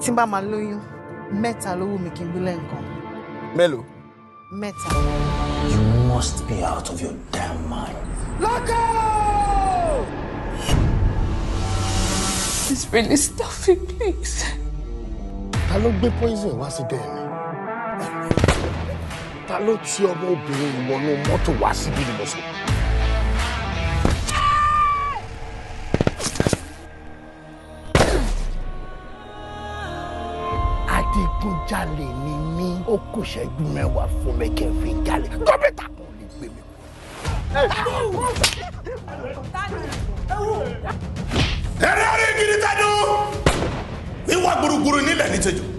Tí n bá máa lóyún, mẹ́ta ló wù mí kí n bí lẹ́ǹkan. Mélòó? Mẹ́ta. You must be out of your damn mind. Lọ́kọ̀! It's really stuffy, please. Ta ló gbé poison wá sí dẹ́ẹ̀ mi? Ta ló ti ọmọ obìnrin ìwọ̀nù mọ́tò wá síbí ni mo sọ? Adigunjalè ni mí, ó kù ṣẹ́jú 10 fún mi kí n fi jalè. Gómìnà kan ò lè gbé mi kú. Ẹ̀rẹ́ rí gidi tẹ́nu. Wíwá gburugburu nílẹ̀ ní tẹ́jọ́.